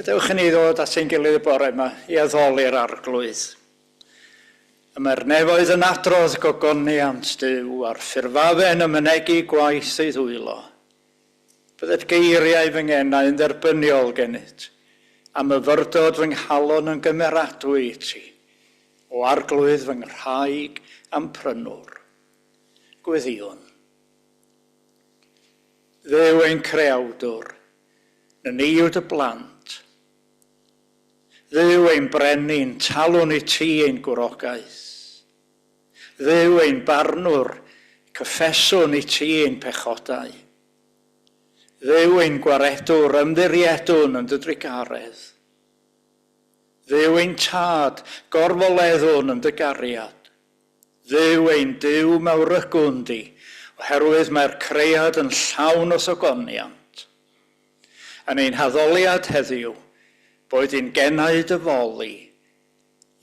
Gadewch i ni ddod at ein gilydd y bore yma i addoli'r Arglwydd. Y mae'r nefoedd yn adrodd gogoniant Duw a'r ffurfafen yn mynegi gwaith ei ddwylo. Bydded geiriau fy ngenau yn dderbyniol gennyt, a myfyrdod fy nghalon yn gymeradwy i ti, o Arglwydd fy nghraig a'm prynwr. Gweddïwn. Dduw ein creawdwr, nyni yw dy blant. Dduw ein brenin, talwn i ti ein gwrogaeth. Dduw ein barnwr, cyffeswn i ti ein pechodau. Dduw ein gwaredwr, ymddiriedwn yn dy drugaredd. Dduw ein tad, gorfoleddwn yn dy gariad. Dduw ein Duw mawrygwn di, oherwydd mae'r cread yn llawn o'th ogoniant. Yn ein haddoliad heddiw, boed i'n genau dy foli,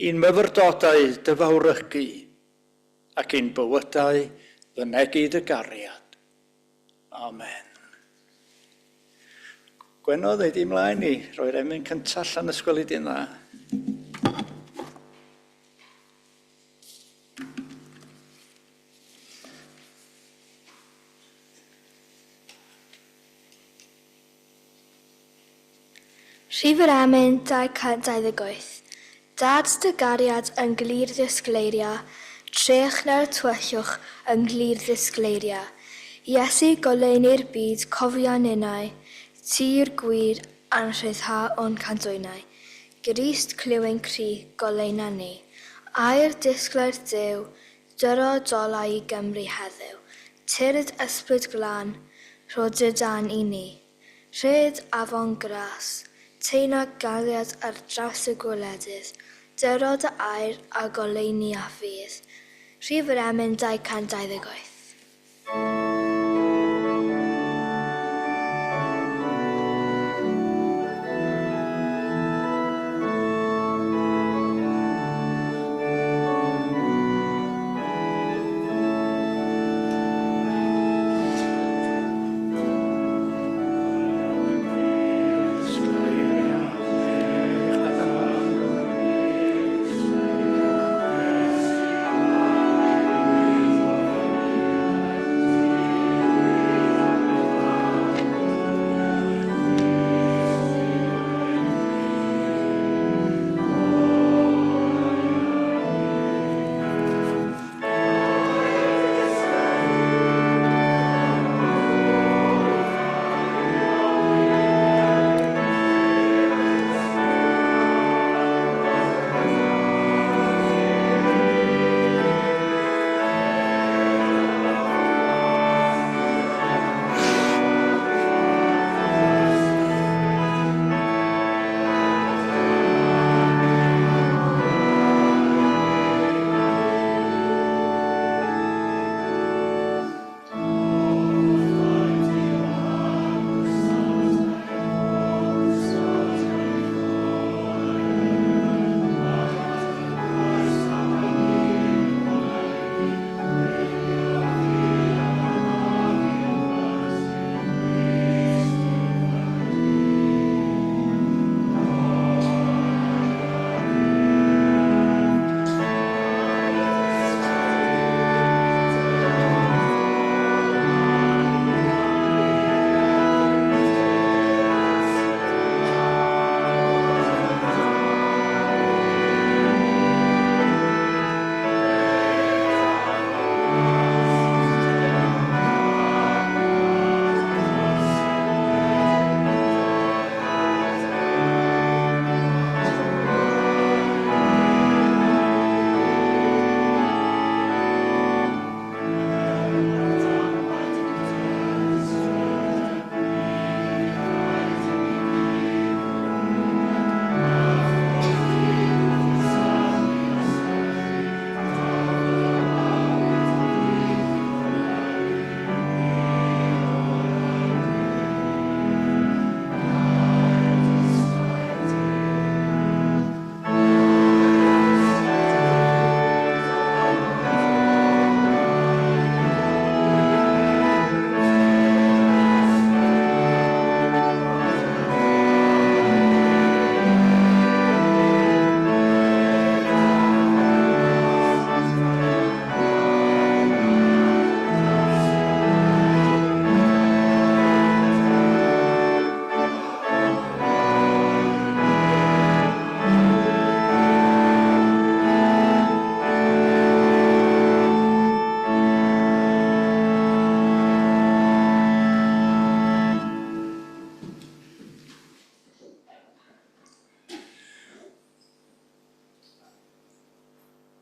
i'n myfyrdodau dy fawrygu, ac i'n bywydau fynegi dy gariad. Amen. Gwenno, ddei di mlaen i roi'r emyn cyntaf allan os gweli di'n dda. Rhif yr emyn 228. Dad dy gariad yn glir ddisgleiria, Trech na'r tywyllwch yn glir ddisgleiria. Iesu goleuni'r byd cofia ninnau, Ti yw'r gwir a'n rhyddha o'n cadwynau. Grist clyw ein cri, goleuna ni. Aur disglair Duw, dyro dolau i Gymru heddiw. Tyrd Ysbryd Glân, rho dy dân i ni. Rhed afon gras, teina gariad ar draws y gwledydd, dyro dy air a goleuni a ffydd. Rhif yr emyn 228.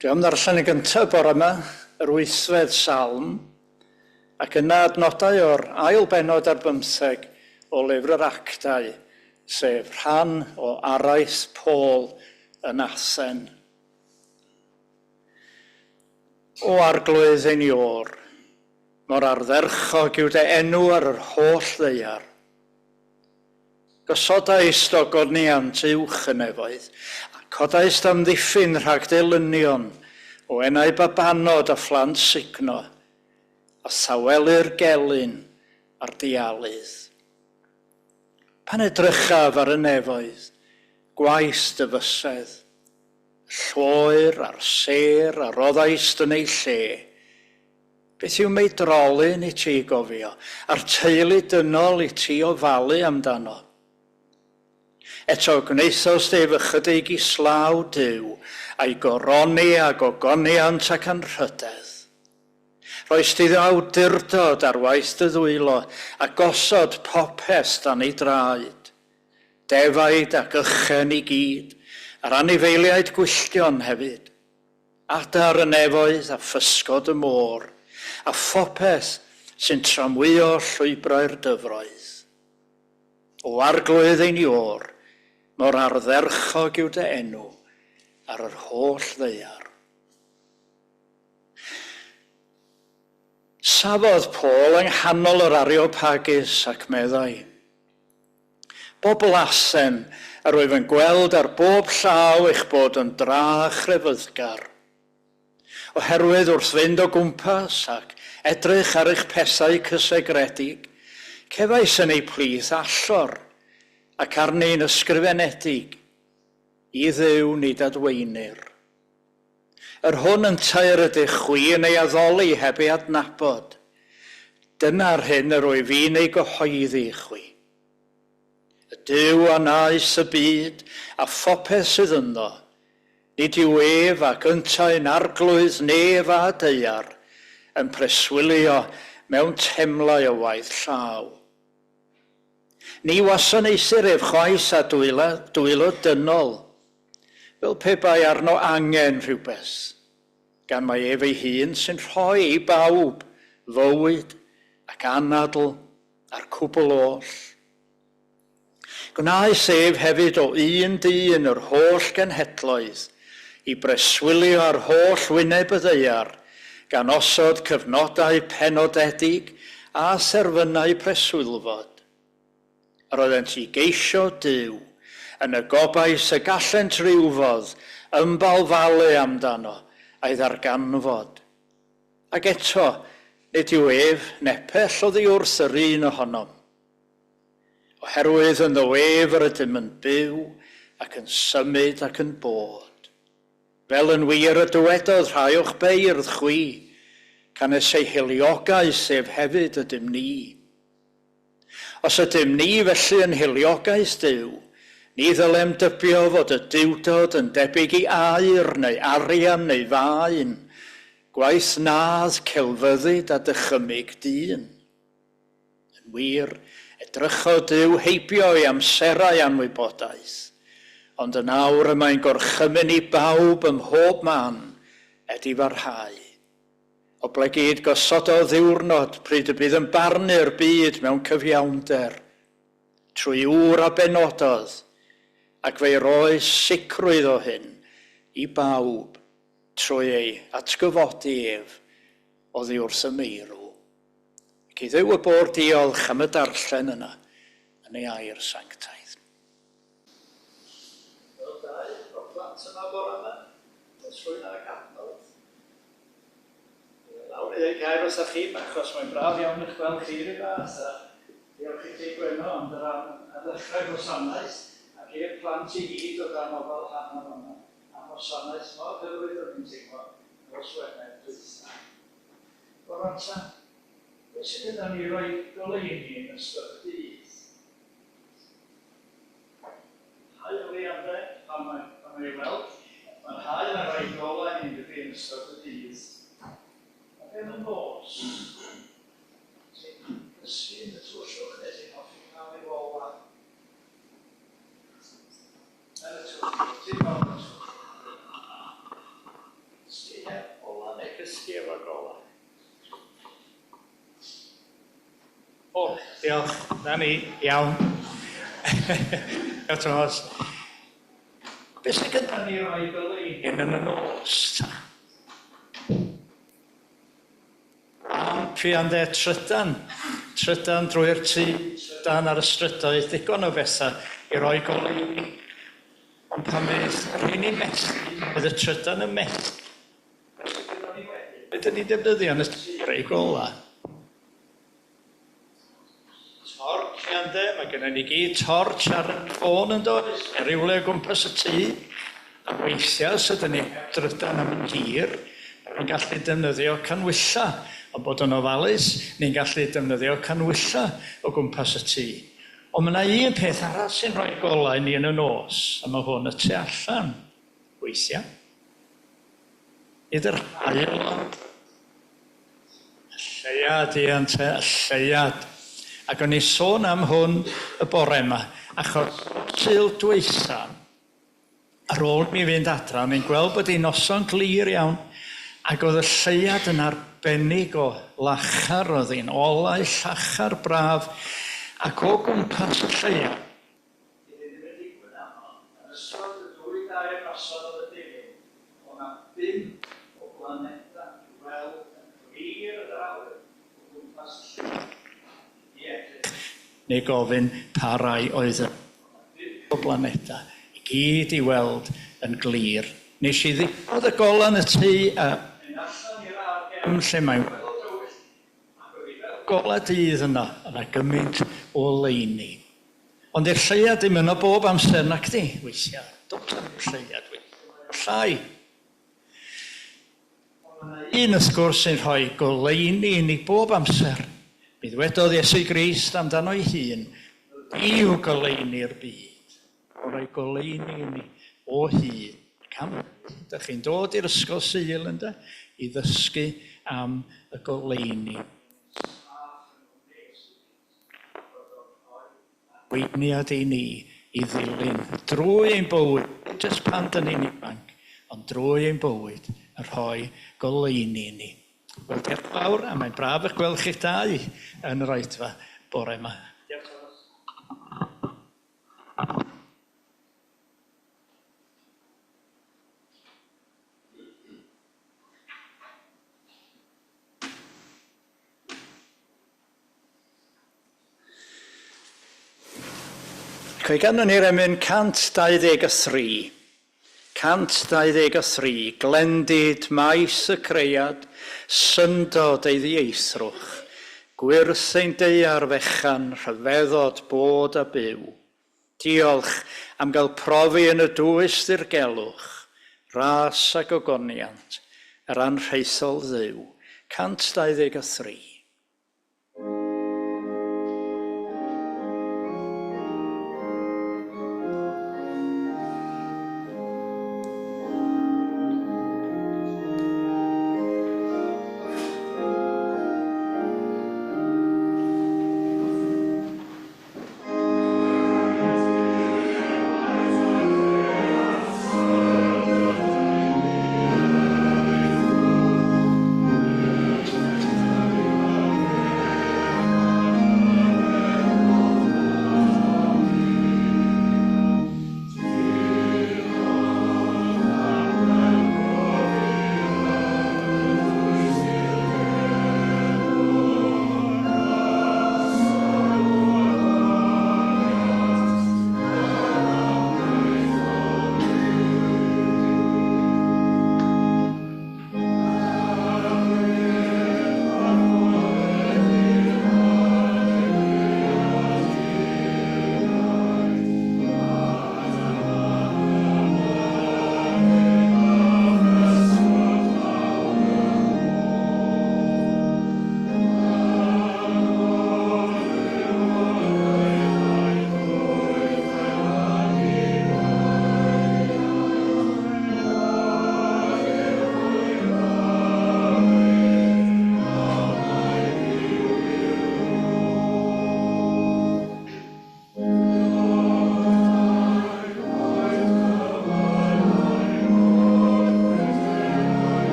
Dwi am ddarllen y gyntaf bore yma, yr wythfed salm, ac yna adnodau o'r ail bennod ar bymtheg o lyfr yr Actau, sef rhan o araith Paul yn Athen. O Arglwydd ein Iôr, mor ardderchog yw dy enw ar yr holl ddaear. Gosodaist ogoniant uwch y nefoedd, a codaist amddiffyn rhag dy elynion, o enau babanod a phlant sugno, a thawelu'r gelyn a'r dialydd. Pan edrychaf ar y nefoedd, gwaith dy fysedd, y lloer a'r sêr a roddaist yn eu lle, Beth yw meidrolyn i ti gofio, a'r teulu dynol i ti ofalu amdano? Eto gwnaethost ef ychydig islaw Duw, a'i goroni â gogoniant ac anrhydedd. Rhoist iddo awdurdod ar waith dy ddwylo, a gosod popeth dan ei draed. Defaid ac ychen i gyd, a'r anifeiliaid gwylltion hefyd. Adar y nefoedd a physgod y môr, a phopeth sy'n tramwyo llwybrau'r dyfroedd. O Arglwydd ein Iôr, mor ardderchog yw dy enw ar yr holl ddaear. Safodd Paul yng nghanol yr Areopagus ac meddai, Bobl Athen, yr wyf yn gweld ar bob llaw eich bod yn dra chrefyddgar. Oherwydd wrth fynd o gwmpas ac edrych ar eich pethau cysegredig, cefais yn eu plith allor, ac arni'n ysgrifenedig, I Dduw nid adweinir. Yr hwn yntau yr ydych chwi yn ei addoli heb ei adnabod. Dyna'r hyn yr wyf fi'n ei gyhoeddi i chwi. Y Duw a wnaeth y byd a phopeth sydd ynddo, nid yw ef ac yntau'n arglwydd nef a daear, yn preswylio mewn temlau o waith llaw. Ni wasanaethir ef chwaith â dwylo dynol, fel pe bai arno angen rhywbeth, gan mai ef ei hun sy'n rhoi i bawb fywyd ac anadl a'r cwbl oll. Gwnaeth ef hefyd o un dyn yr holl genhedloedd, i breswylio ar holl wyneb y ddaear, gan osod cyfnodau penodedig a therfynau preswylfod. Yr oeddent i geisio Duw, yn y gobaith y gallent rywfodd ymbalfalu amdano a'i ddarganfod. Ac eto, nid yw ef nepell oddi wrth yr un ohonom. Oherwydd ynddo ef yr ydym yn byw ac yn symud ac yn bod. Fel yn wir y dywedodd rhai o'ch beirdd chwi, canys ei hiliogaeth ef hefyd ydym ni. Os ydym ni felly yn hiliogaeth Duw, ni ddylem dybio fod y Duwdod yn debyg i aur neu arian neu faen, gwaith nadd celfyddyd a dychymyg dyn. Yn wir, edrychodd Duw heibio i amserau anwybodaeth, ond yn awr y mae'n gorchymyn i bawb ym mhob man edifarhau. Oblegid gosododd ddiwrnod pryd y bydd yn barnu'r byd mewn cyfiawnder, trwy ŵr a benododd, ac fe'i roes sicrwydd o hyn i bawb trwy ei atgyfodi ef oddi wrth y meirw. Ac i Dduw y bo'r diolch am y darllen yna yn ei air sanctaidd. Wel, dau o'r plant yma bore yma. Oes rhywun ag adnodd? Lawr i ddeud gair wrthoch chi, achos mae'n braf iawn eich gweld chi rhyw fath, a diolch i ti Gwenno am dy ran ar ddechrau gwasanaeth, ac i'r plant i gyd o dan ofal Hannah fan'na am wasanaeth mor hyfryd o'n i'n teimlo nos Wener dwytha. Wel rwan ta, beth sy'n mynd â ni i roi goleuni yn ystod y dydd? Haul i ynde, pan mae, pan mae i'w weld. Mae'r haul yn rhoi golau i ni yndydi yn ystod y dydd. A be am y nos? Ti'n cysgu yn y tywyllwch neu ti'n hoffi cael ei olau? Yn y tywyllwch, ti'n mewn y tywyllwch. Diolch. Na ni, iawn. Diolch, Thomas. Be sy'n gyda ni roi goleuni yn y nos, ta? Lamp, ynde, trydan. Trydan drwy'r tŷ, trydan ar y strydoedd, digon o bethau i roi goleuni. Ond pan fydd rheini'n methu, bydd y trydan yn methu. Be dyn ni'n defnyddio yn y tŷ i roi golau? Torch, ynde, mae gennym ni gyd torch ar y ffôn yn does, neu rywle o gwmpas y tŷ. A weithiau, os ydyn ni heb drydan am yn hir, ni'n gallu defnyddio canwylla, ond bod yn ofalus, ni'n gallu defnyddio canwylla o gwmpas y tŷ. Ond mae yna un peth arall sy'n rhoi golau ni yn y nos, a mae hwn y tu allan, weithiau. Nid yr haul, ond y lleuad, ie, ynte, y lleuad. Ac o'n i sôn am hwn y bore yma, achos Sul dwytha, ar ôl mi fynd adra, o'n i'n gweld bod hi'n noson glir iawn, ac oedd y lleuad yn arbennig o lachar, oedd hi'n olau llachar braf, ac o gwmpas y lleuad, Bydd ddim yn digwydd aml, yn ystod y ddwy dair noson oedd y dilyn, o' 'na bump o blanedau i'w weld yn glir yn yr awyr o gwmpas y lleuad. I edrych neu gofyn pa rai oedd y bump o blanedau i gyd i weld yn glir. Nes i ddiffodd y golau yn y tŷ a mynd allan i'r ardd gefn lle mae'n weddol dywyll ac oedd hi fel golau dydd yno, yna gymaint o oleuni. Ond i'r lleuad ddim yno bob amser nacdi? Weithiau, does na'm lleuad, weithiau mae o llai. Ond mae yna un wrth gwrs sy'n rhoi goleuni i ni bob amser. Mi ddwedodd Iesu Grist amdano'i hun, Fi yw goleuni'r byd. Mae'n rhoi goleuni i ni o hyd. Ac am hynny, dych chi'n dod i'r ysgol Sul, ynde, i ddysgu am y goleuni. Arweiniad i ni i ddilyn drwy ein bywyd, nid jyst pan dyn ni'n ifanc, ond drwy ein bywyd, yn rhoi goleuni i ni. Wel, diolch yn fawr, a mae'n braf eich gweld chi'ch dau yn yr oedfa bore yma. Diolch, Thomas. Ac fe ganwn ni'r emyn 123. 123, glendid maes y creuad, syndod ei ddieithrwch, gwyrth ein daear fechan, rhyfeddod bod a byw. Diolch am gael profi yn y dwys ddirgelwch, ras a gogoniant, yr anrhaethol Dduw. 123.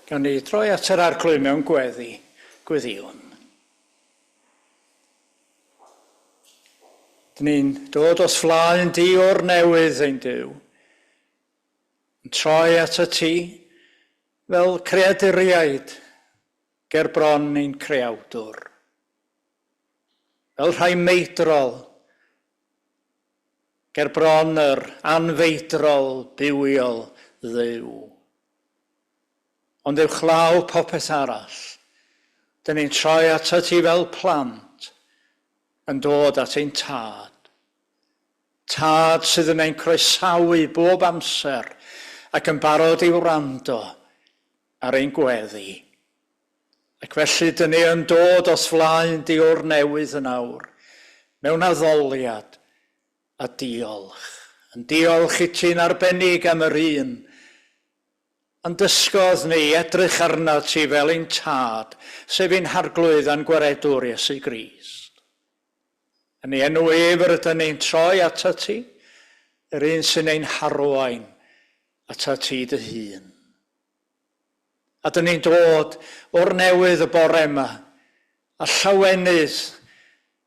Gawn ni droi at yr Arglwydd mewn gweddi, gweddïwn. Dyn ni'n dod o'th flaen di o'r newydd ein Duw, yn troi at y ti fel creaduriaid ger bron ein creawdwr. Fel rhai meidrol ger bron yr anfeidrol bywiol Dduw. Ond uwchlaw popeth arall, dyn ni'n troi atat ti fel plant yn dod at ein Tad. Tad sydd yn ein croesawu bob amser ac yn barod i wrando ar ein gweddi. Ac felly dyn ni yn dod o'th flaen di o'r newydd yn awr, mewn addoliad a diolch. Yn diolch i ti'n arbennig am yr un a'n dysgodd ni i edrych arnat ti fel ein Tad, sef ein Harglwydd a'n Gwaredwr Iesu Grist. Yn ei enw ef yr ydyn ni'n troi atat ti, yr un sy'n ein harwain atat ti dy hun. A dyn ni'n dod o'r newydd y bore yma, a llawenydd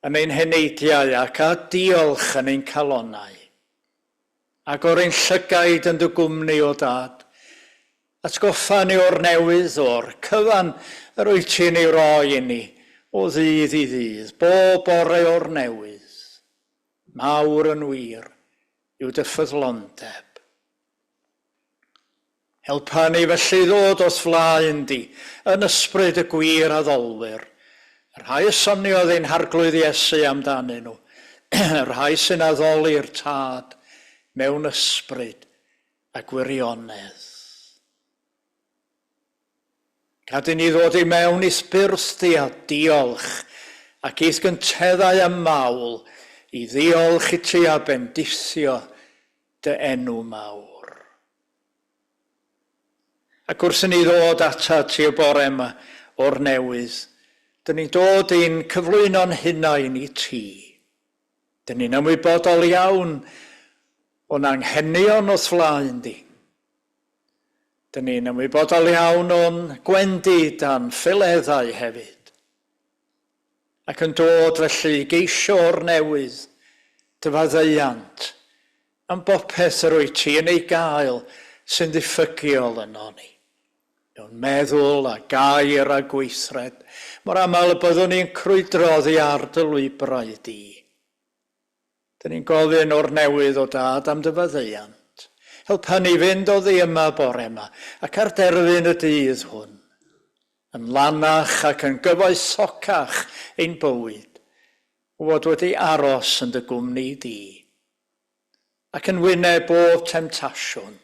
yn ein heneidiau ac â diolch yn ein calonnau. Agor ein llygaid yn dy gwmni, o Dad. Atgoffa ni o'r newydd, o'r cyfan yr wyt ti'n ei roi inni, o ddydd i ddydd, bob bore o'r newydd. Mawr yn wir yw dy ffyddlondeb. Helpa ni felly ddod o'th flaen di, yn ysbryd y gwir addolwyr, y rhai y soniodd ein Harglwydd Iesu amdanyn nhw, y rhai sy'n addoli'r Tad mewn ysbryd a gwirionedd. Gad i ni ddod i mewn i'th byrth di a diolch, ac i'th gynteddau a mawl, i ddiolch i ti a bendithio dy enw mawr. Ac wrth i ni ddod atat ti y bore yma o'r newydd, dyn ni'n dod i'n cyflwyno'n hunain i ti. Dyn ni'n ymwybodol iawn o'n anghenion o'th flaen di. Dyn ni'n ymwybodol iawn o'n gwendid a'n ffileddau hefyd. Ac yn dod felly i geisio o'r newydd dy faddeuant am bopeth yr wyt ti yn ei gael sy'n ddiffygiol yno ni. Mewn meddwl a gair a gweithred, mor aml y byddwn ni'n crwydro oddi ar dy lwybrau di. Dyn ni'n gofyn o'r newydd, o Dad, am dy faddeuant. Helpa ni fynd oddi yma bore yma ac ar derfyn y dydd hwn, yn lanach ac yn gyfoethocach ein bywyd, o fod wedi aros yn dy gwmni di. Ac yn wyneb bob temtasiwn,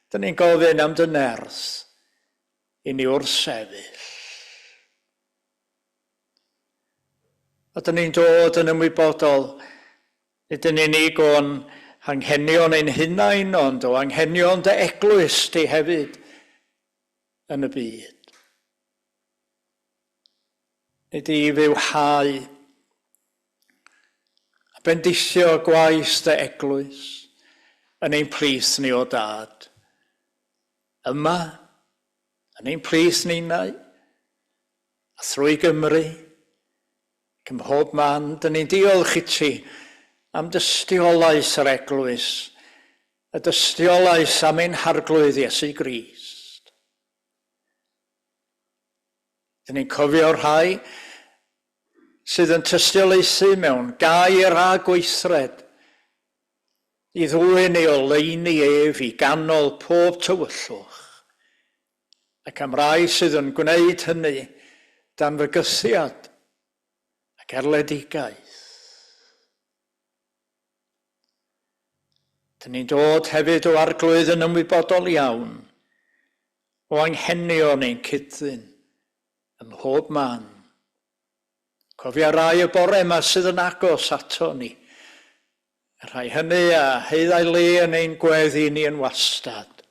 dyn ni'n gofyn am dy nerth i ni wrthsefyll. A dyn ni'n dod yn ymwybodol, nid yn unig o'n hanghenion ein hunain, ond o anghenion dy eglwys di hefyd yn y byd. Nid i fywhau a bendithio gwaith dy eglwys yn ein plith ni o Dad. Yma, yn ein plith ninnau, A thrwy Gymru, ac ym mhob man, dyn ni'n diolch i ti am dystiolaeth yr Eglwys, y dystiolaeth am ein Harglwydd Iesu Grist. Dyn ni'n cofio'r rhai sydd yn tystiolaethu mewn gair a gweithred i ddwyn ei oleuni ef i ganol pob tywyllwch. Ac am rai sydd yn gwneud hynny dan fygythiad ac erledigaeth. Dyn ni'n dod hefyd o Arglwydd yn ymwybodol iawn o anghenion ein cyd-ddyn ym mhob man. Cofia rai y bore yma sydd yn agos ato ni, y rhai hynny a haeddai le yn ein gweddi ni yn wastad.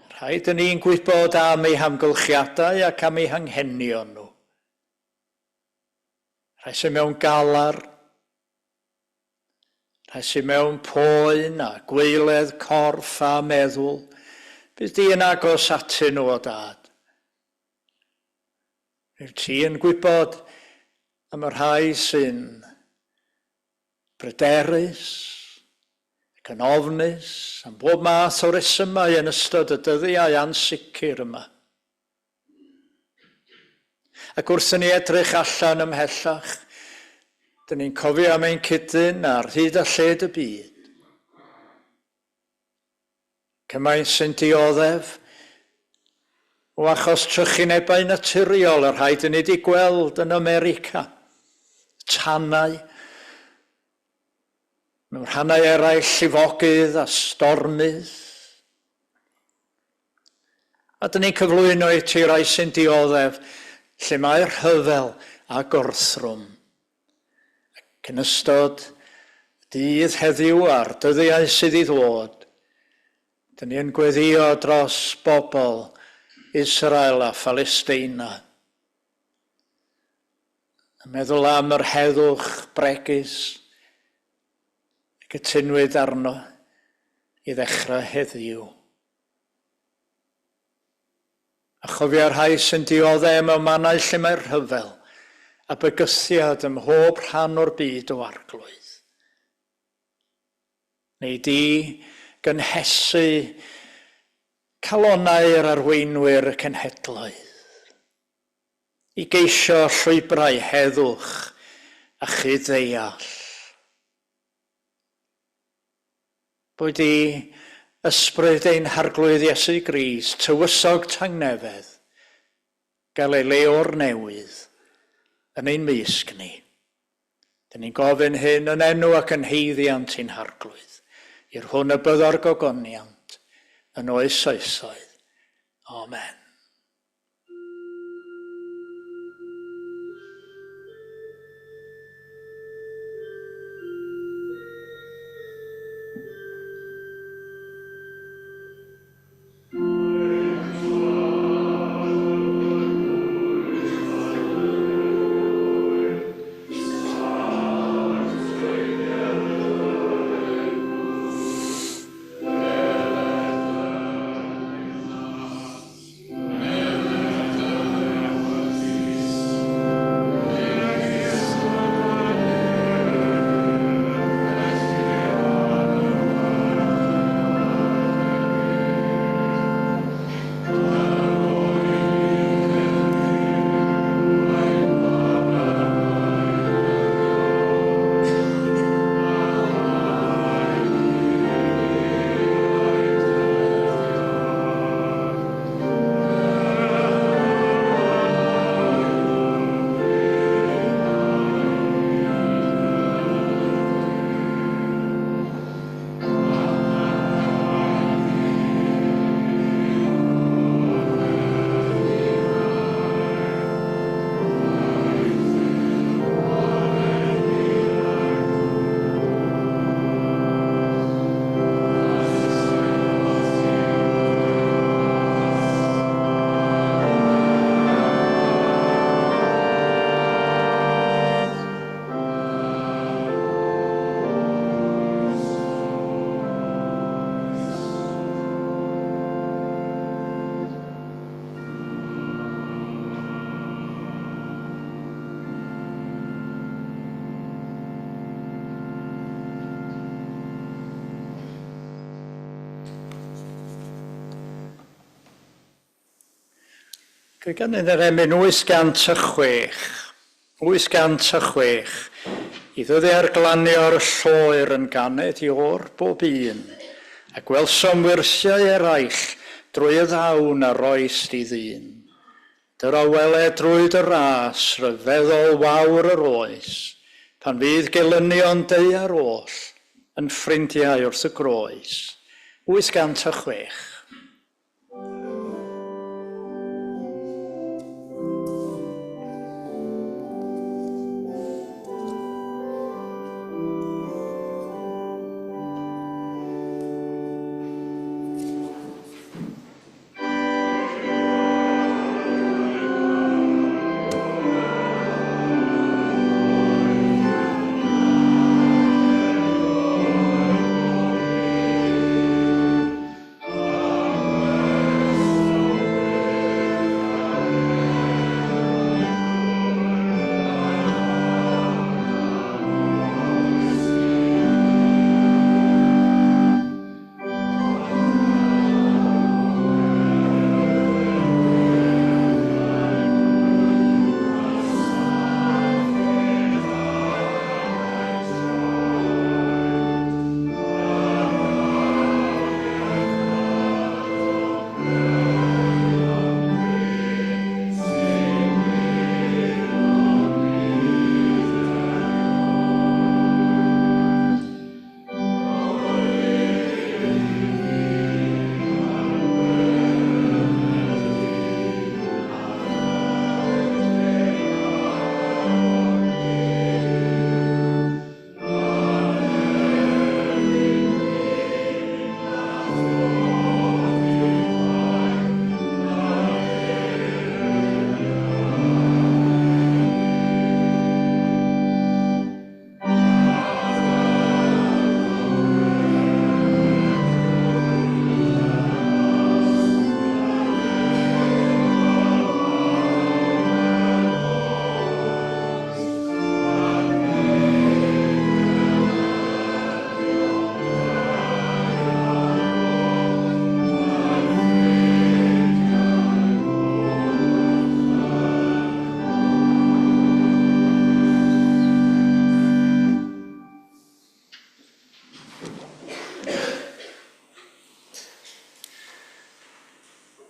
Y rhai dyn ni'n gwybod am eu hamgylchiadau ac am eu hanghenion nhw. Rhai sydd mewn galar, rhai sydd mewn poen a gwaeledd corff a meddwl. Bydd di yn agos atyn nhw o dad. Wyt ti yn gwybod am y rhai sy'n bryderus ac yn ofnus am bob math o resymau yn ystod y dyddiau ansicr yma. Ac wrth i ni edrych allan ymhellach, dyn ni'n cofio am ein cydyn ar hyd a lled y byd. Cymaint sy'n dioddef o achos trychinebau naturiol y rhai dyn ni wedi gweld yn America, tanau, mewn rhannau eraill llifogydd a stormydd. A dyn ni'n cyflwyno i ti rai sy'n dioddef lle mae rhyfel a gorthrwm. Ac yn ystod dydd heddiw a'r dyddiau sydd i ddod, dyn ni yn gweddio dros bobl Israel a Phalesteina. Yn meddwl am yr heddwch bregus y cytunwyd arno i ddechrau heddiw. A chofio'r rhai sy'n dioddef mewn mannau lle mae rhyfel a bygythiad ym mhob rhan o'r byd o Arglwydd. Neu di gynhesu calonnau'r arweinwyr y cenhedloedd i geisio llwybrau heddwch a chyd-ddeall. Boed i ysbryd ein Harglwydd Iesu Grist, Tywysog Tangnefedd, gael ei le o'r newydd yn ein mysg ni. Dyn ni'n gofyn hyn yn enw ac yn haeddiant ein Harglwydd, i'r hwn y byddo'r gogoniant yn oes oesoedd. Amen. Dwi gan yn yr emyn 806. 806. I ddyddiau'r glanio'r lloer yn ganed i o'r bob un, a gwelsom wyrthiau eraill drwy y ddawn a roes di ddyn. Dyro wele drwy dy ras ryfeddol wawr yr oes, pan fydd gelynion daear oll yn ffrindiau wrth y groes. 806.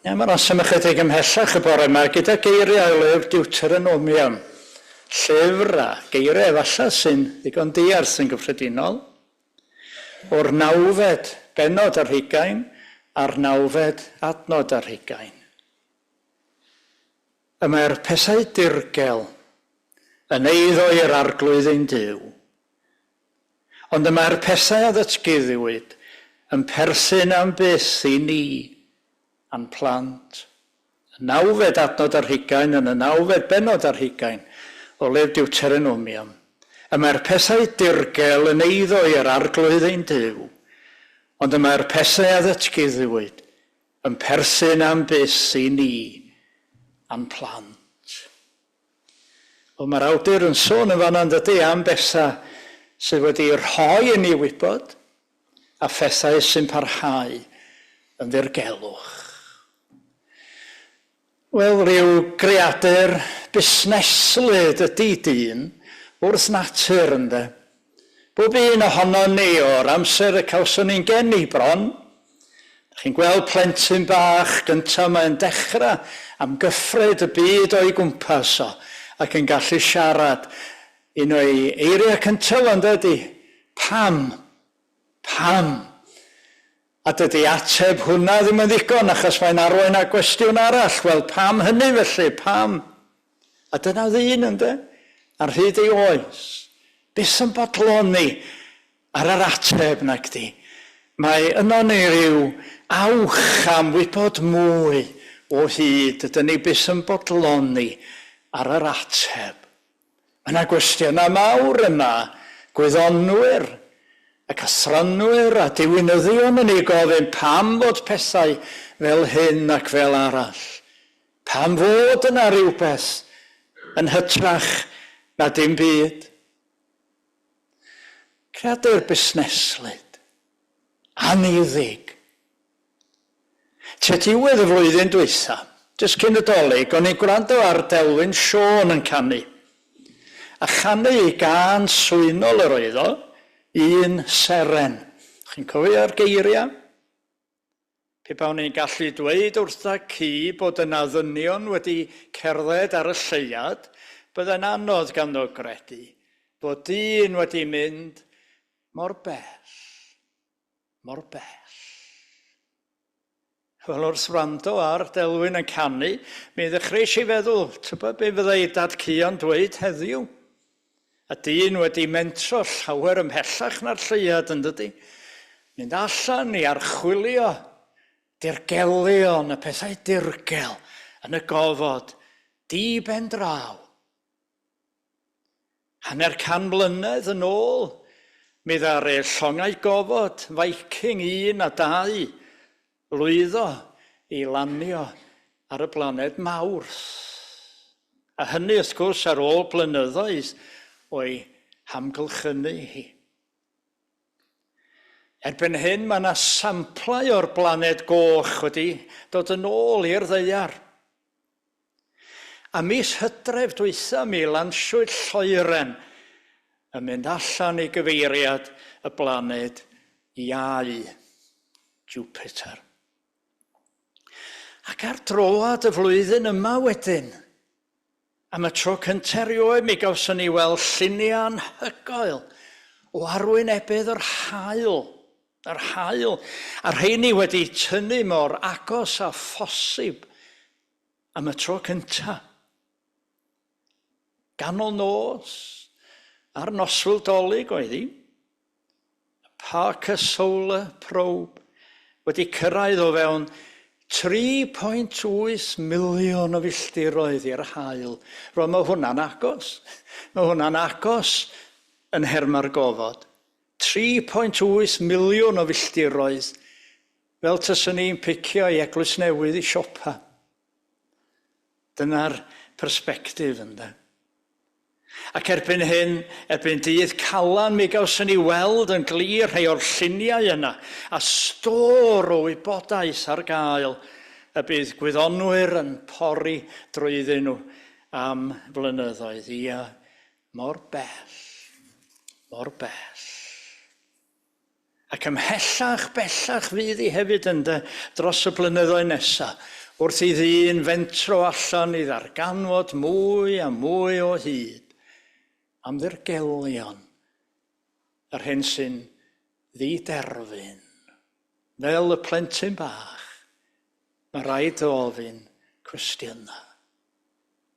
Ie, mae'r asem ychydig ymhellach y bore yma gyda geiriau o lyfr Deuteronomium. Llyfr a geiriau efallai sy'n ddigon diarth yn gyffredinol. O'r nawfed bennod ar hugain a'r nawfed adnod ar hugain. Y mae'r pethau dirgel yn eiddo i'r Arglwydd ein Duw. Ond y mae'r pethau a ddatguddiwyd yn perthyn am byth i ni a'n plant. Y nawfed adnod ar hugain yn y nawfed bennod ar hugain o Lyfr Deuteronomium. Y mae'r pethau dirgel yn eiddo i'r Arglwydd ein Duw, ond y mae'r pethau a ddatguddiwyd yn perthyn am byth i ni a'n plant. Wel, mae'r awdur yn sôn yn fanna yn dydy am bethau sydd wedi rhoi i ni wybod a phethau sy'n parhau yn ddirgelwch. Wel, rhyw greadur busneslyd ydy dyn wrth natur, ynde? Bob un ohonon ni o'r amser y cawson ni'n geni bron. Dych chi'n gweld plentyn bach gyntaf mae'n dechrau amgyffred y byd o'i gwmpas o ac yn gallu siarad. Un o'i eiriau cyntaf fo ynde ydy 'pam? Pam? A dydy ateb hwnna ddim yn ddigon achos mae'n arwain at gwestiwn arall, wel pam hynny felly, pam? A dyna ddyn, ynde, ar hyd ei oes, byth yn bodloni ar yr ateb, nagdi. Mae yno ni ryw awch am wybod mwy o hyd, dydyn ni byth yn bodloni ar yr ateb. Mae yna gwestiynau mawr yma, gwyddonwyr ac athronwyr a diwinyddion yn ei gofyn pam fod pethau fel hyn ac fel arall. Pam fod yna rywbeth yn hytrach na dim byd? Creadur busneslyd, anniddig. Tua diwedd y flwyddyn dwytha, jyst cyn y Dolig, o'n i'n gwrando ar Delwyn Siôn yn canu. A chanu ei gân swynol yr oedd o, Un Seren. Chi'n cofio'r geiriau? Pe bawn i'n gallu dweud wrtha ci bod yna ddynion wedi cerdded ar y lleuad, byddai'n anodd ganddo gredu fod dyn wedi mynd mor bell, mor bell. Wel, wrth wrando ar Delwyn yn canu, mi ddechreuais i feddwl, tybed be fyddai Dad Cuo'n dweud heddiw? A dyn wedi mentro llawer ymhellach na'r lleuad, yn dydy? Mynd allan i archwilio dirgelion y pethau dirgel yn y gofod, di ben draw. Hanner can mlynedd yn ôl, mi ddaru llongau gofod Viking 1 a 2 lwyddo i lanio ar y blaned Mawrth. A hynny, wrth gwrs, ar ôl blynyddoedd o'i hamgylchynu hi. Erbyn hyn, mae yna samplau o'r blaned goch wedi dod yn ôl i'r ddaear. A mis Hydref dwytha mi lansiwyd lloeren yn mynd allan i gyfeiriad y blaned Iau, Jupiter. Ac ar droad y flwyddyn yma wedyn, am y tro cyntaf erioed mi gawson ni weld lluniau anhygoel o arwynebedd yr haul, yr haul, a rheini wedi tynnu mor agos â phosib am y tro cyntaf. Ganol nos, ar noswyl Dolig oedd hi, y Parker Solar Probe wedi cyrraedd o fewn 3.8 miliwn o filltiroedd i'r haul. Rwan mae hwnna'n agos. Mae hwnna'n agos yn nhermau'r gofod. 3.8 miliwn o filltiroedd, fel taswn i'n picio i Eglwys Newydd i siopa. Dyna'r persbectif, ynde. Ac erbyn hyn, erbyn dydd Calan, mi gawson ni weld yn glir rhai o'r lluniau yna, a stôr o wybodaeth ar gael y bydd gwyddonwyr yn pori drwyddyn nhw am flynyddoedd. Ia, mor bell, mor bell. Ac ymhellach bellach fydd hi hefyd ynde dros y blynyddoedd nesaf. Wrth i ddyn fentro allan i ddarganfod mwy a mwy o hyd am ddirgelion yr hyn sy'n ddiderfyn, fel y plentyn bach, mae rhaid ofyn cwestiynau.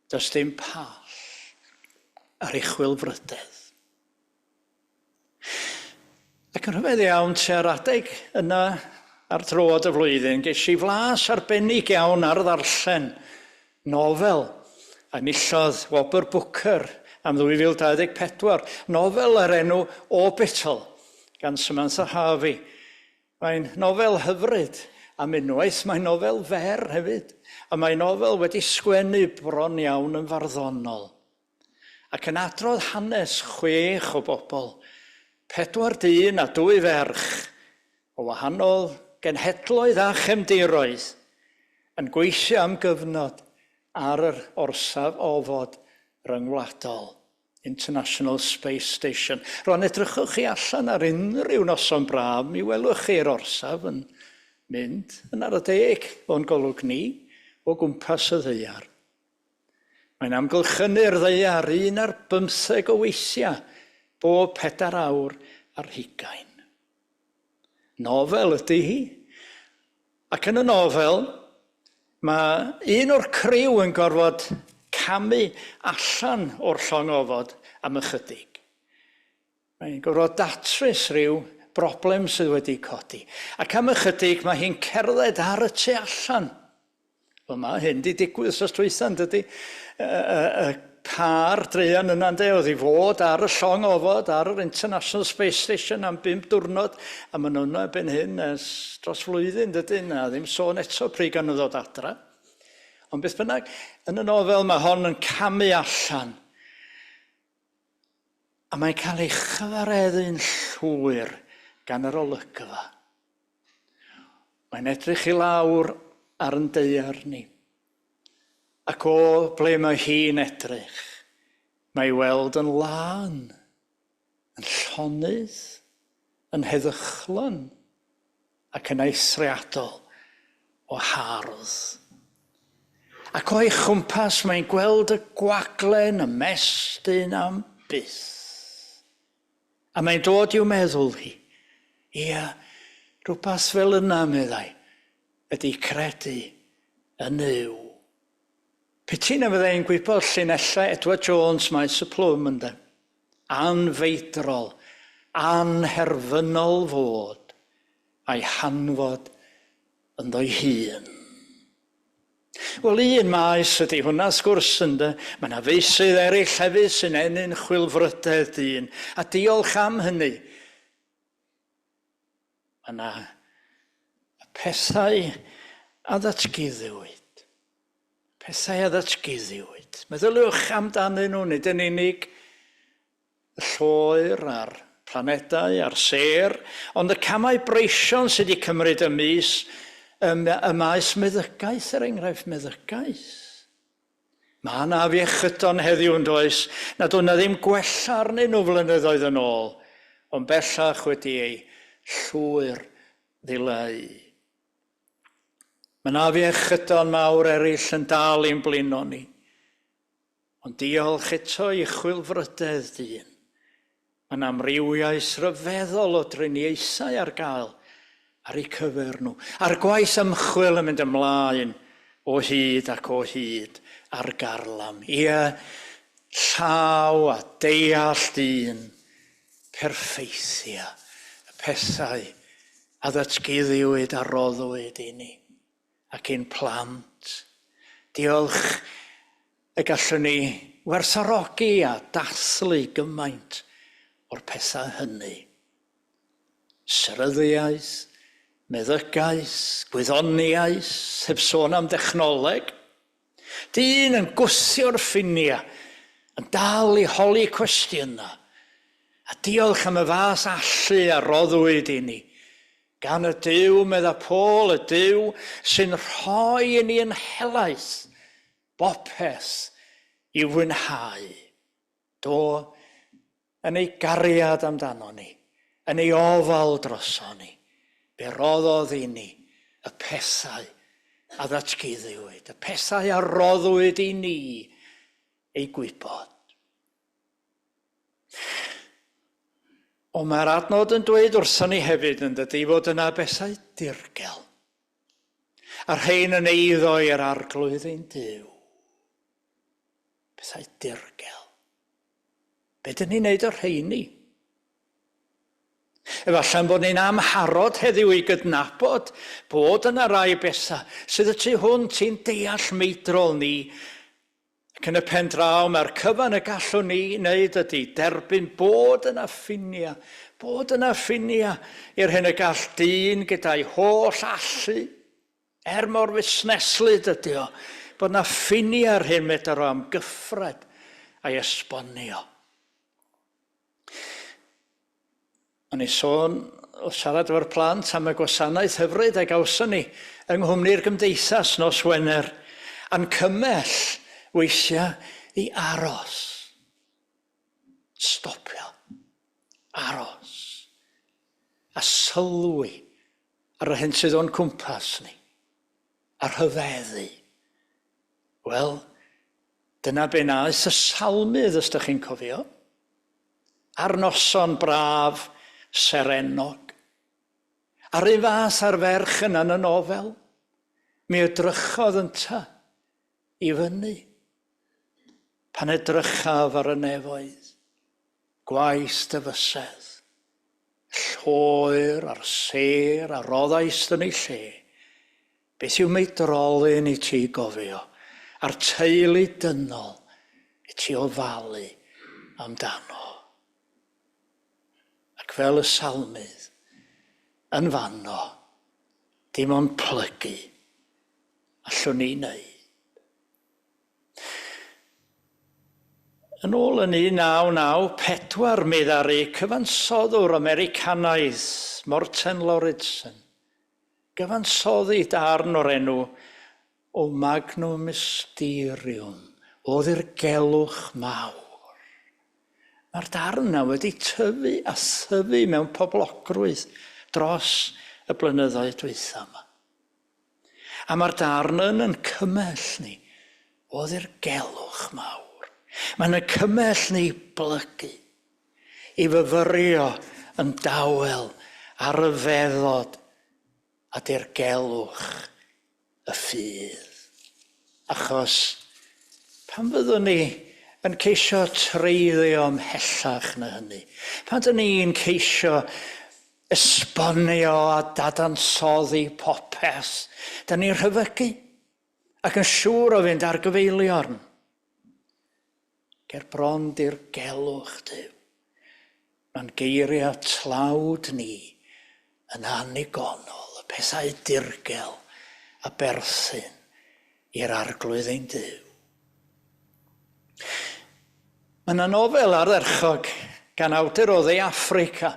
Does dim pall ar ei chwilfrydedd. Ac yn rhyfedd iawn, tua'r adeg yna ar droad y flwyddyn, ges i flas arbennig iawn ar ddarllen nofel a enillodd Wobr Booker am 2024, nofel o'r enw Orbital gan Samantha Harvey. Mae'n nofel hyfryd am unwaith, mae'n nofel fer hefyd, a mae'n nofel wedi sgwennu bron iawn yn farddonol, ac yn adrodd hanes chwech o bobl, pedwar dyn a dwy ferch, o wahanol genhedloedd a chefndiroedd, yn gweithio am gyfnod ar yr orsaf ofod ryngwladol. International Space Station. Rwan, edrychwch chi allan ar unrhyw noson braf, mi welwch chi'r orsaf yn mynd yn ar y deg o'n golwg ni o gwmpas y ddaear. Mae'n amgylchynu'r ddaear un ar bymtheg o weithiau bob pedair awr ar hugain. Nofel ydy hi. Ac yn y nofel, mae un o'r criw yn gorfod camu allan o'r llong ofod am ychydig. Mae'n gorfod datrys rhyw broblem sydd wedi codi. Ac am ychydig mae hi'n cerdded ar y tu allan. Wel, mae hyn di digwydd wsos dwytha, yn dydy? Y, y, y pâr druan yna, ynde, oedd i fod ar y llong ofod, ar yr International Space Station am bump diwrnod, a maen nhw yno erbyn hyn ers dros flwyddyn, dydyn, a ddim sôn eto pryd gan nhw ddod adra. Ond beth bynnag, yn y nofel mae hon yn camu allan, a mae'n cael ei chyfareddu'n llwyr gan yr olygfa. Mae'n edrych i lawr ar yn daear ni. Ac o ble mae hi'n edrych, mae i weld yn lân, yn llonydd, yn heddychlon ac yn eithriadol o hardd. Ac o'i chwmpas mae'n gweld y gwagle'n ymestyn am byth. A mae'n dod i'w meddwl hi. Ia, rhywbeth fel yna, meddai, ydy credu yn Nuw. Piti na fyddai'n gwybod llinellau Edward Jones Maes y Plwm, ynde? Anfeidrol, anherfynol fod, a'i hanfod ynddo'i hun. Wel, un maes ydy hwnna, wrth gwrs, ynde. Mae yna feysydd eraill hefyd sy'n ennyn chwilfrydedd dyn, a diolch am hynny. Mae yna y pethau a ddatguddiwyd. Pethau a ddatguddiwyd. Meddyliwch amdanyn nhw, nid yn unig y lloer a'r planedau a'r sêr, ond y camau breision sydd wedi cymryd ym mis ym, y maes meddygaeth, er enghraifft meddygaeth. Mae yna afiechydon heddiw yn does, nad oedd yna ddim gwella arnyn nhw flynyddoedd yn ôl, ond bellach wedi eu llwyr ddileu. Mae yna afiechydon mawr eraill yn dal i'n blino ni. Ond diolch eto i chwilfrydedd dyn, mae'n amrywiaeth ryfeddol o driniaethau ar gael ar eu cyfer nhw, a'r gwaith ymchwil yn mynd ymlaen o hyd ac o hyd ar garlam. Ie, llaw a deall dyn, perffeithia y pethau a ddatguddiwyd a roddwyd i ni. ac i'n plant. Diolch y gallwn ni werthfawrogi a dathlu gymaint o'r pethau hynny. Seryddiaeth, meddygaeth, gwyddoniaeth, heb sôn am dechnoleg. Dyn yn gwthio'r ffiniau, yn dal i holi cwestiynau. A diolch am y fath allu a roddwyd i ni Gan y Duw, medda Paul, y Duw sy'n rhoi i ni yn helaeth bopeth i'w fwynhau. Do, yn ei gariad amdano ni, yn ei ofal droso ni, fe roddodd i ni y pethau a ddatguddiwyd, y pethau a roddwyd i ni eu gwybod. Ond mae'r adnod yn dweud wrthon ni hefyd yn dydy fod yna bethau dirgel. A rhain yn eiddo i'r arglwydd ein Duw. Pethau dirgel. Be dyn ni'n neud o'r rheini? Efallai bod ni'n amharod heddiw i gydnabod bod yna rai bethau sydd y tu hwnt i'n deall meidrol ni. Ac yn y pen draw, mae'r cyfan y gallwn ni wneud ydy derbyn bod yna ffiniau, bod yna ffiniau i'r hyn y gall dyn gyda'i holl allu, er mor fusneslyd ydy o, bod yna ffiniau ar hyn medar o amgyffred a'i esbonio. O'n i'n sôn o siarad efo'r plant am y gwasanaeth hyfryd a gawson ni yng nghwmni'r gymdeithas nos Wener, a'n cymell weithiau i aros. Stopio. Aros. A sylwi ar yr hyn sydd o'n cwmpas ni. A rhyfeddu. Wel, dyna be wnaeth y salmydd, os ydych chi'n cofio. Ar noson braf serennog. A'r un fath â'r ferch yna yn y nofel, mi edrychodd ynta i fyny. Pan edrychaf ar y nefoedd, gwaith dy fysedd, lloer a'r sêr a roddaist yn ei lle, Beth yw meidrolyn i ti gofio, a'r teulu dynol i ti ofalu amdano? Ac fel y salmydd, yn fanno, dim ond plygu allwn ni wneud. Yn ôl yn 1994, mi ddaru cyfansoddwr Americanaidd Morten Lauridsen Gyfansoddi darn o'r enw O Magnum Mysterium, o ddirgelwch mawr. Mae'r darn yna wedi tyfu a thyfu mewn poblogrwydd dros y blynyddoedd dwytha yma. A mae'r darn yn yn cymell ni o ddirgelwch mawr. Mae'n y cymell ni blygu, i fyfyrio yn dawel ar ryfeddod a dirgelwch y ffydd. Achos pan fyddwn ni yn ceisio treiddio ymhellach na hynny, pan dyn ni'n ceisio esbonio a dadansoddi popeth, dyn ni'n rhyfygu ac yn siŵr o fynd ar gyfeiliorn. Ger bron dirgelwch Duw. Mae'n geiriau tlawd ni yn annigonol, y pethau dirgel a berthyn i'r Arglwydd ein Duw. Mae yna nofel ardderchog gan awdur o Dde Affrica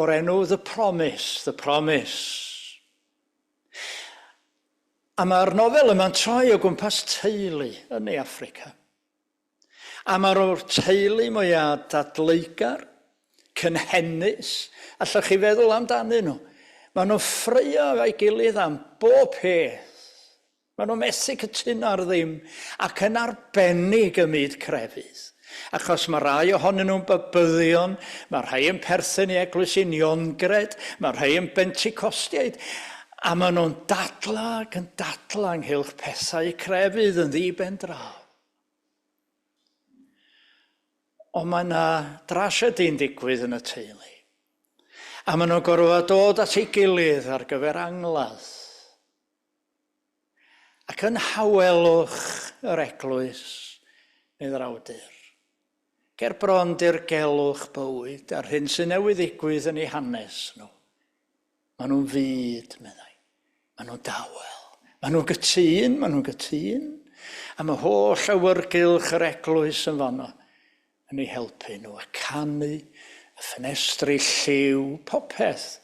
o'r enw The Promise, The Promise. A mae'r nofel yma'n troi o gwmpas teulu yn Ne Affrica. A mae'r o'r teulu mwya dadleugar, cynhennus, allwch chi feddwl amdanyn nhw. Maen nhw'n ffraeo efo'i gilydd am bob peth. Maen nhw'n methu cytuno ar ddim, ac yn arbennig ym myd crefydd. Achos mae rai ohonyn nhw'n babyddion, mae rhai yn perthyn i Eglwys Uniongred, mae rhai yn Bentecostiaid, a maen nhw'n dadla ac yn dadla ynghylch pethau crefydd yn ddi-ben draw. Ond mae yna drasiedi'n digwydd yn y teulu. A maen nhw'n gorfod dod at ei gilydd ar gyfer angladd. Ac yn hawelwch yr eglwys, medd yr awdur, ger bron dirgelwch bywyd a'r hyn sy'n newydd ddigwydd yn eu hanes nhw. Maen nhw'n fud, meddai. Maen nhw'n dawel. Maen nhw'n gytûn, maen nhw'n gytûn. A mae holl awyrgylch yr eglwys yn fanno yn eu helpu nhw. Y canu, y ffenestri lliw, popeth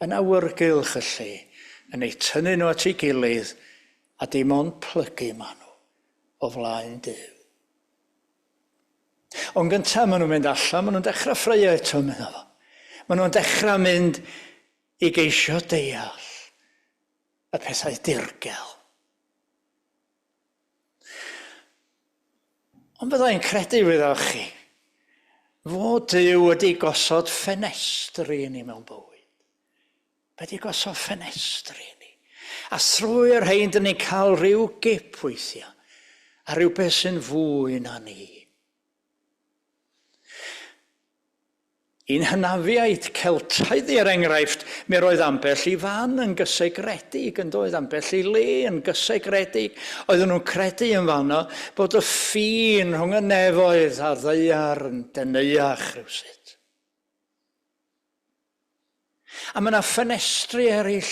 yn awyrgylch y lle, yn eu tynnu nhw at ei gilydd, a dim ond plygu maen nhw o flaen Duw. Ond gyntaf, maen nhw'n mynd allan, maen nhw'n dechrau ffraeo eto, meddai fo. Maen nhw'n dechrau mynd i geisio deall y pethau dirgel. Ond bydda i'n credu, wyddoch chi, fod Duw wedi gosod ffenestri i ni mewn bywyd. Wedi gosod ffenestri i ni. A thrwy'r rhain, dyn ni'n cael rhyw gip weithiau, a rhywbeth sy'n fwy na ni. Yn hynafiaid Celtaidd, er enghraifft, mi roedd ambell i fan yn gysegredig, yn doedd, ambell i le yn gysegredig. Oedden nhw'n credu yn fanno bod y ffin rhwng y nefoedd a'r ddaear yn deneuach rhywsut. A mae yna ffenestri eraill.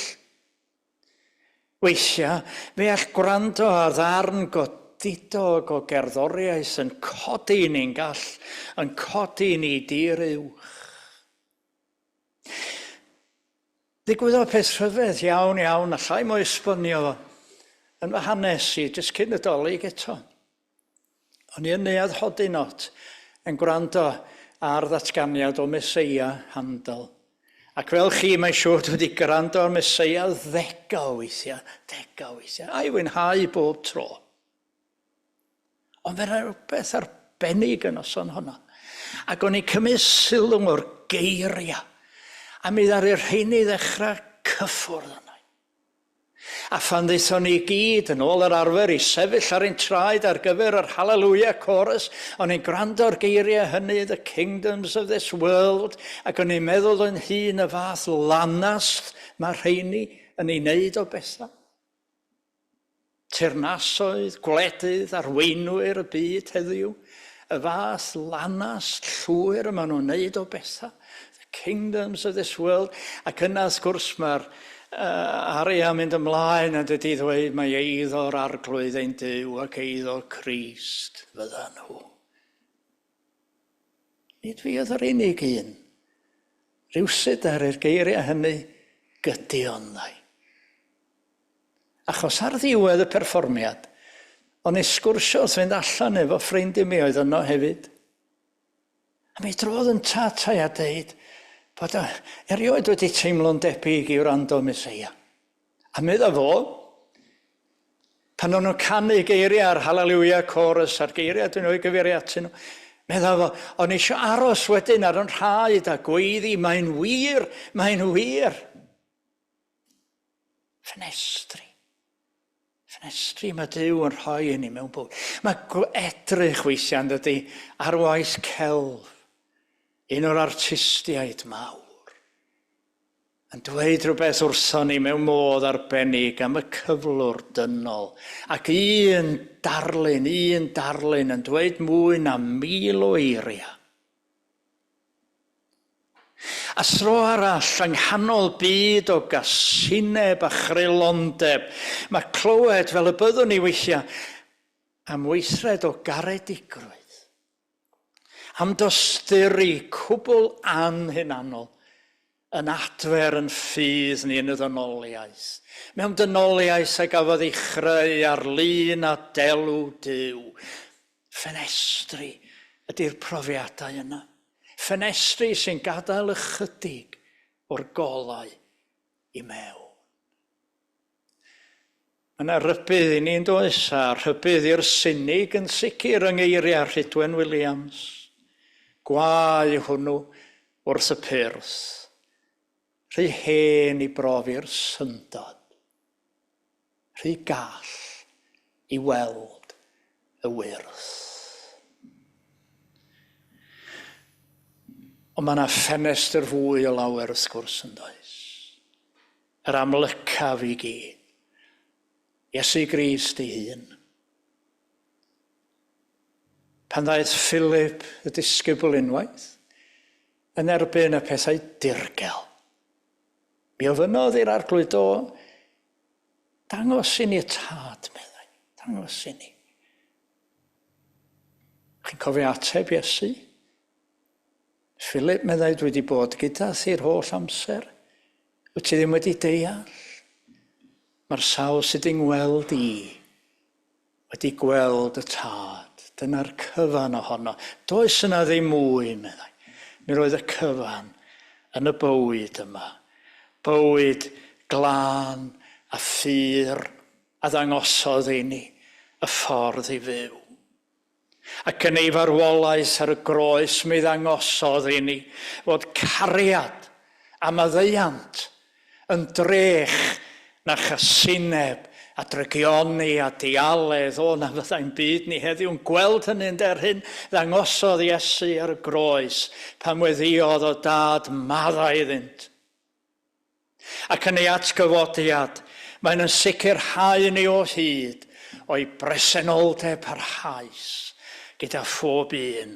Weithiau, fe all gwrando ar ddarn godidog o gerddoriaeth yn codi ni'n gall, yn codi ni dir uwch. Ddigwyddodd peth rhyfedd iawn iawn, allai mo esbonio fo, yn fy hanes i, jyst cyn y Dolig eto. O'n i yn Neuadd Hodinott yn gwrando ar ddatganiad o Meseia Handel. Ac fel chi, mae'n siŵr, dwi wedi gwrando ar Meseia ddegau o weithiau, degau o weithiau, a'i fwynhau bob tro. Ond fe rhywbeth arbennig y noson honno. Ac o'n i'n cymryd sylw o'r geiriau. A mi ddaru'r rheini ddechrau cyffwrdd arna i. A phan ddaethon ni i gyd, yn ôl yr arfer, i sefyll ar ein traed ar gyfer yr Hallelujah Chorus, o'n i'n gwrando'r geiriau hynny, The kingdoms of this world, ac o'n i'n meddwl yn hun y fath lanast mae rheini yn ei wneud o bethau. Teyrnasoedd, gwledydd, arweinwyr y byd heddiw, y fath lanast llwyr y maen nhw'n wneud o bethau. The kingdoms of this world. Ac yna, wrth gwrs, mae'r uh, aria yn mynd ymlaen yn dydy ddweud mae eiddo'r arglwydd ein Duw ac eiddo Crist fyddan nhw. Nid fi oedd yr unig un. Rhywsut ar yr geiriau hynny gydion ddau. Achos ar ddiwedd y perfformiad, o'n i sgwrsio wrth fynd allan efo ffrind i mi oedd yno hefyd. A mi drodd yn tatau a deud bod o erioed wedi teimlo'n debyg i wrando Meseia. A medda fo, pan o'n nhw'n canu geiriau ar Hallelujah Chorus a'r geiriau dwi'n o'i gyfeirio atyn nhw, medda fo, o'n eisiau aros wedyn ar yn rhaid a gweiddi, mae'n wir, mae'n wir. Ffenestri. Ffenestri mae Duw yn rhoi i ni mewn bywyd. Mae edrych weithiau yn dydy ar waith celf un o'r artistiaid mawr yn dweud rhywbeth wrthon ni mewn modd arbennig am y cyflwr dynol. Ac un darlun, un darlun yn dweud mwy na mil o eiriau. A thro arall, yng nghanol byd o gasineb a chreulondeb, mae clywed, fel y byddwn ni weithiau, am weithred o garedigrwydd, am dosturi cwbl anhunanol, yn adfer yn ffydd ni yn y ddynoliaeth, mewn dynoliaeth a gafodd ei chreu ar lun a delw Duw. Ffenestri ydy'r profiadau yna. Ffenestri sy'n gadael ychydig o'r golau i mewn. Mae yna rybudd i ni yn does, a rhybudd i'r sinig yn sicr yng ngeiriau Rhydwen Williams. Gwae hwnnw wrth y pyrth, rhy hen i brofi'r syndod. Rhy gall i weld y wyrth. Ond mae yna ffenestr fwy o lawer wrth gwrs yn does. Yr amlycaf i gyd. Iesu Grist ei hun. Pan ddaeth Philip y disgybl unwaith, yn erbyn y pethau dirgel, Mi ofynnodd i'r Arglwydd, Do, dangos i ni y Tad, meddai. Dangos i ni. Chi'n cofio ateb Iesu? Philip, meddai, dwi wedi bod gyda thi'r holl amser. Wyt ti ddim wedi deall? Mae'r sawl sydd wedi ngweld i wedi gweld y Tad. Dyna'r cyfan ohono. Does yna ddim mwy, meddai. Mi roedd y cyfan yn y bywyd yma. Bywyd glân a phur a ddangosodd i ni y ffordd i fyw. Ac yn ei farwolaeth ar y groes mi ddangosodd i ni fod cariad a maddeuant yn drech na chasineb a drygioni a dialedd. O, na fyddai'n byd ni heddiw'n gweld hynny'n der hyn ddangosodd Iesu ar y groes pan weddïodd o dad maddau iddynt. Ac yn ei atgyfodiad, mae'n yn sicrhau ni o hyd o'i bresenoldeb parhaus gyda phob un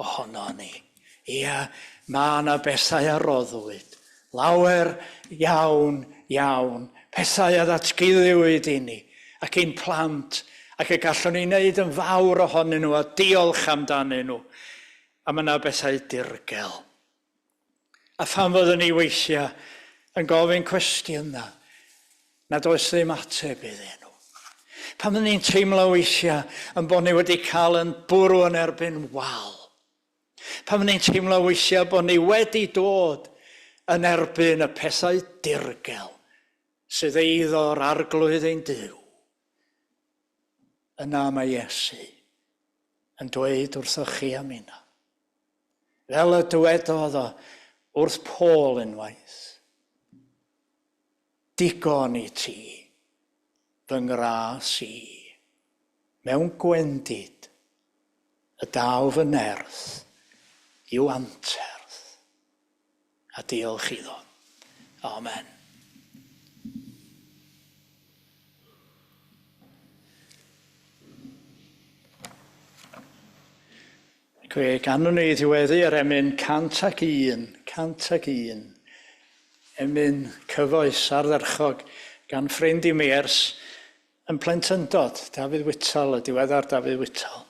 ohono ni. Ia, mae yna bethau a roddwyd. Lawer iawn, iawn. Pethau a ddatguddiwyd i ni ac ein plant ac y gallwn ni wneud yn fawr ohonyn nhw a diolch amdanyn nhw. A mae yna bethau dirgel. A phan fyddwn ni weithiau yn gofyn cwestiynau nad oes ddim ateb iddyn nhw. Pan fyddwn ni'n teimlo weithiau yn bod ni wedi cael yn bwrw yn erbyn wal. Pan fyddwn ni'n teimlo weithiau bod ni wedi dod yn erbyn y pethau dirgel sydd eiddo'r arglwydd ein Duw. Yna mae Iesu yn dweud wrthoch chi am hynna. Fel y dywedodd o wrth Paul unwaith, digon i ti, fy ngras i, mewn gwendid y daw fy nerth i'w anterth. A diolch iddo. Amen. Ac fe ganwn ni ddiweddu yr emyn 101, 101. Emyn cyfoes ardderchog gan ffrind i mi ers yn plentyndod, Dafydd Whittle, y diweddar Dafydd Whittle.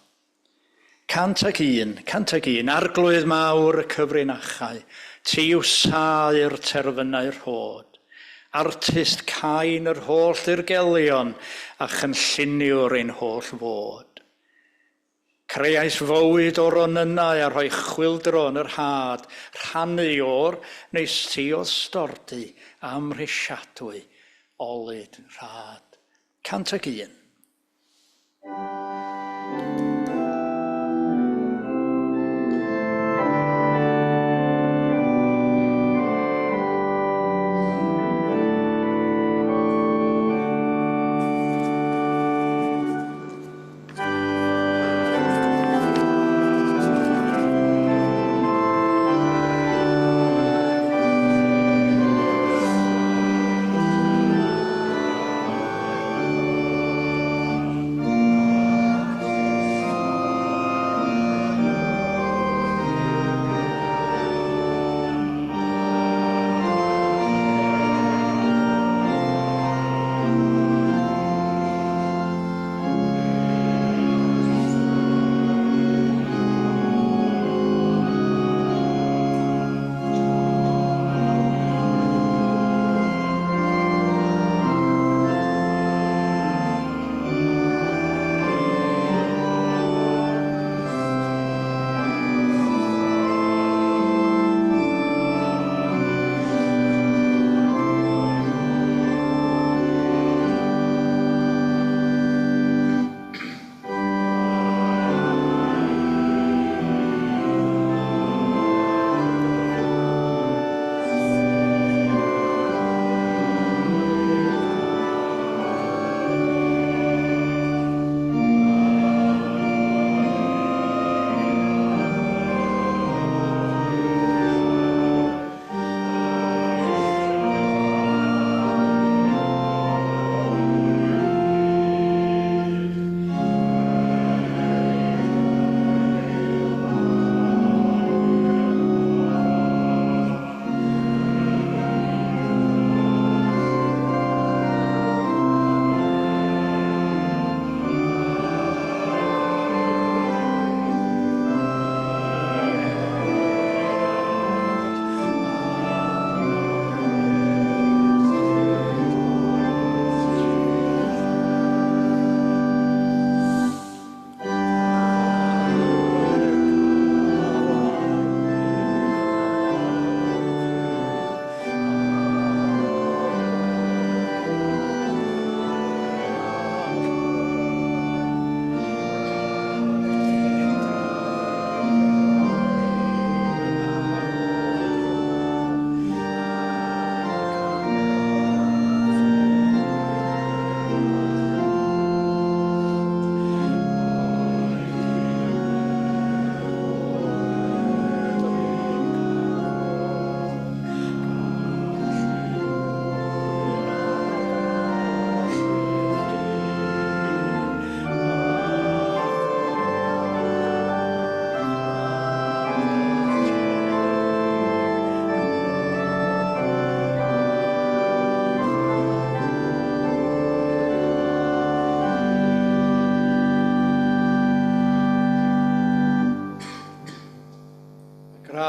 101, 101, Arglwydd mawr y cyfrinachau, ti yw saer terfynau rhod, artist cain yr holl ddirgelion a chynlluniwr ein holl fod. Creais fywyd o ronynnau a rhoi chwyldro yn yr had, rhannu o'r nes ti o'dd stordy amhrisiadwy olud rhad. 101.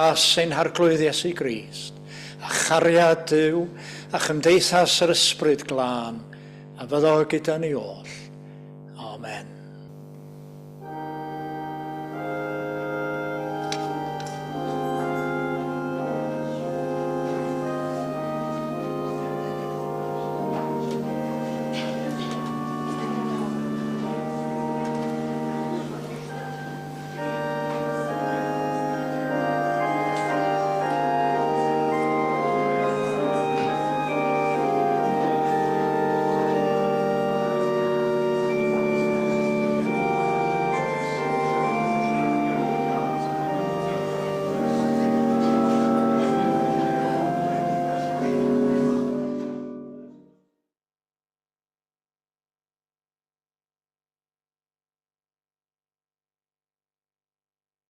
Gras ein Harglwydd Iesu Grist, a chariad Duw, a chymdeithas yr Ysbryd Glân, a fyddo gyda ni oll. Amen.